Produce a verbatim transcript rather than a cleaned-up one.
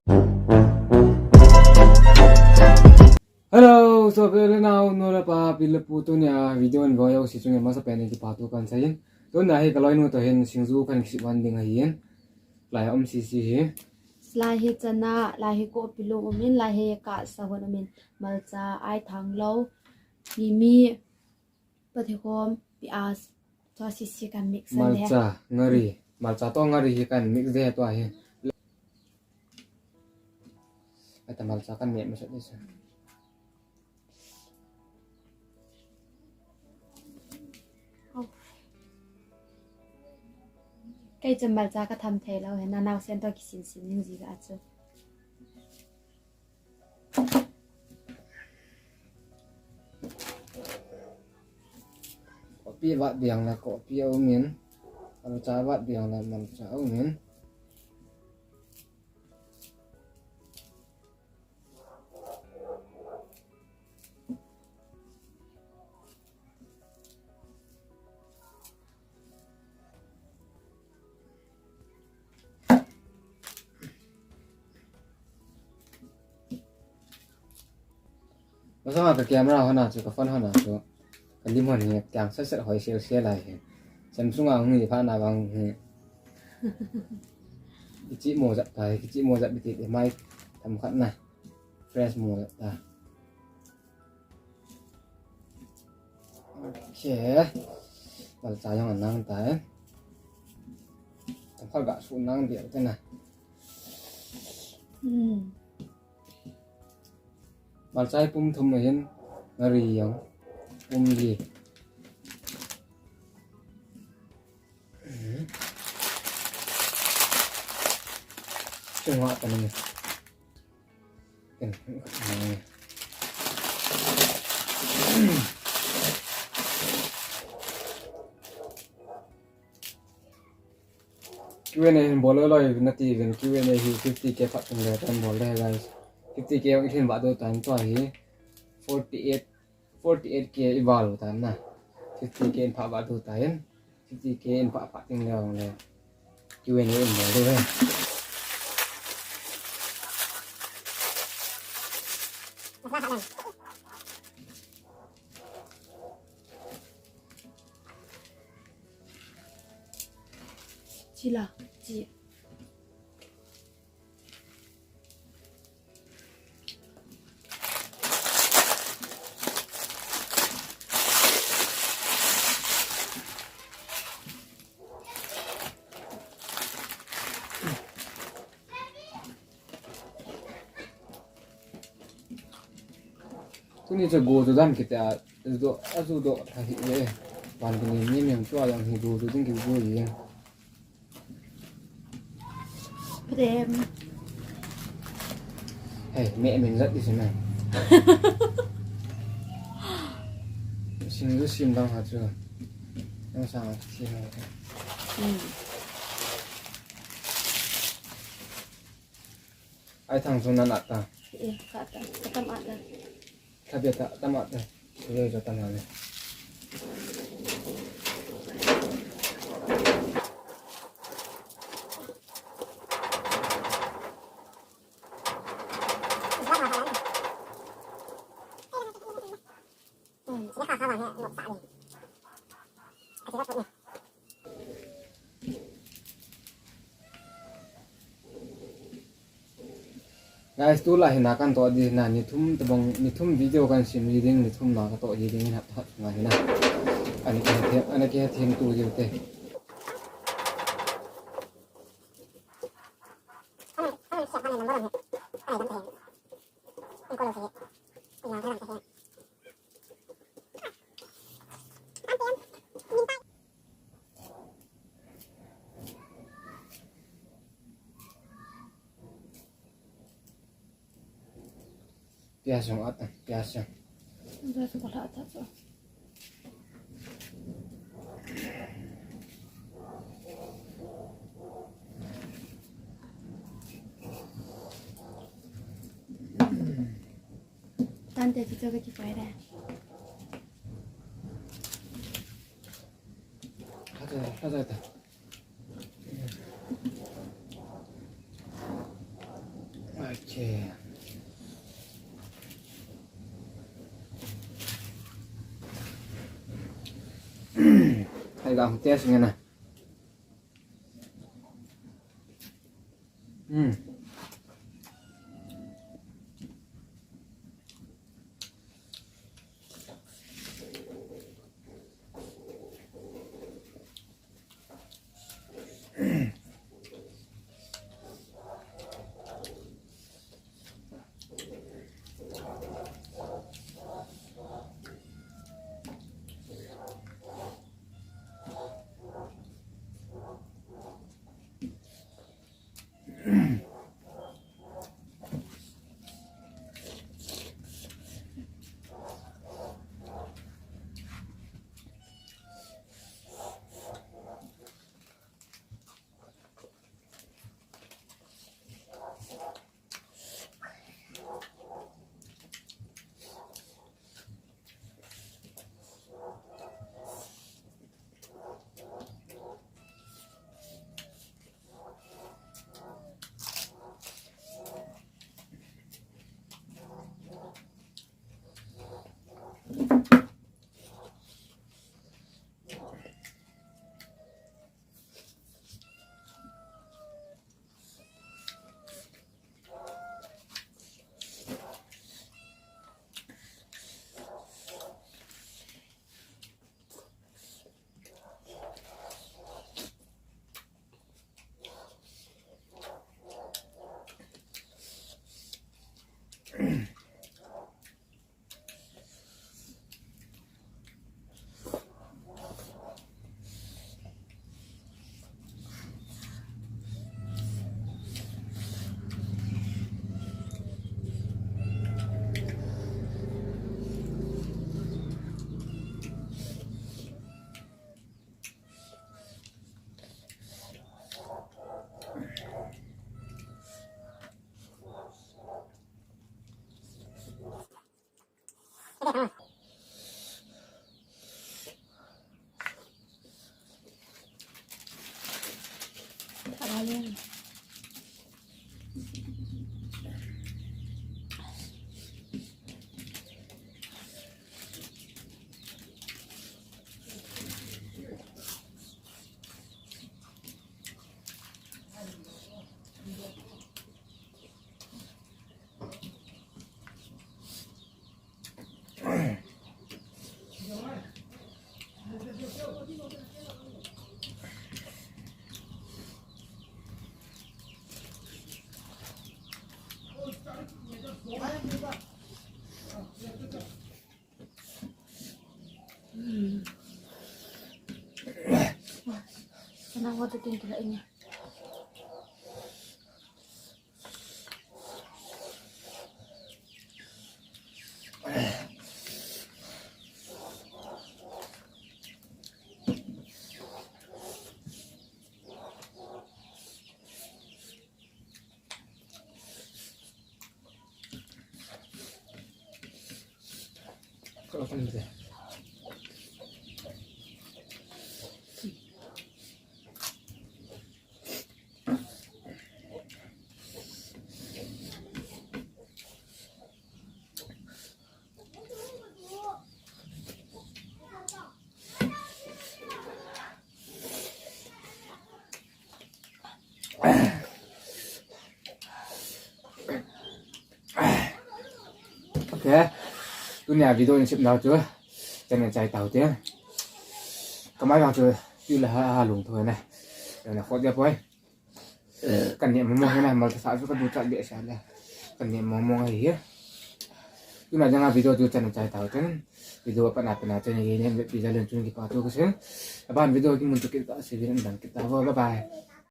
Hello, sopi le nao, nu le pa, pi le pu, tunia video in vang jouse chunga masapen in kipathu kahin seiyin. Tuna hi kaloinu toh hin singju kahin kisem ding ahin. Lai a um sese hi. Lai hi chana, lai hi kopi lung umin, lai hi kasahon umin. Malcha, aithanglou, mimi, Pathikhom, piaz, tua sese kahin mix in le. Malcha, ngari. Malcha toh ngari hi kahin mix de tua hi. Ata malcha kahin mix masat ding chu. Au. Kei chu malcha katham thei lou hi, na naosen toh kisin sin ning ji ka chu. Kopi vat ding le kopi aumin. Malcha vat ding le malcha aumin. Masanga ka camera hon a chu, ka phone hon a chu, ka lim hon hi tiang set set hoi sel sel lai hi. Samsung a hung hi phat na vang hi. Kichimo jat tai, kichimo jat biti ti mai tam khat na. Fresh mo jat ta. Okay. Malcha jong anang tai. Tam khat ga su nang dia te na. Hmm. Malcha hi pum thum ahin, ngari jong pum li. Chunga ta ni. Q and A hin bol loi loi nati uvin, Q and A hi fifty K phat teng le kahin bol de guys. Fifty K jong i lhin vah diu tan tua hi. Forty eight, forty eight K i val u tan na. Fifty K in phah vah diu tan. Fifty K in phah phat teng le jong le Q and A in bol diu hen. Chi la, chi. Tuni chu go chu dan kiti a, do, a ju do tha hi e. Ban kini ni mem chu a jong hi go chu ding ki go hi. Prem. Hey, me min jat di sina. Sing ju sim dang ha chu. Yang sa thi ha. Hmm. Aithang chu nan at ta. Eh, ka ta. Ka tam at ta. Ka be ta, tam at ta. Ye jo tam ha le. Guys, tulai hi na kan toh di na, ni thum tabang, ni thum video kan sem ji ding, ni thum na ka toh ji ding, hat hat na hi na. Ani ka the, ani ka the tu ji te. Pias jong at, pias jong. Pias ko la ta so. Tante chu chu ka kipai de. Hata, hata, hata. Okay. Hai ga hung test nge na. Hmm. Kana watu tin kila ini. Okay. Tunia video in sip nau chu. Channel chai tau te. Kamai vang chu. Tui la ha, ha lung thoi na. Yana khot dia poi. Kan ne mo mo na mal ta sa chu ka du cha be sa le. Kan ne mo mo hi. Tuna janga video chu channel chai tau te. Video pa na pa na channel ye ne video len chun ki pa tu ka sen. Aban video ki mun tu ki ta se vin dan ki ta. Bye bye.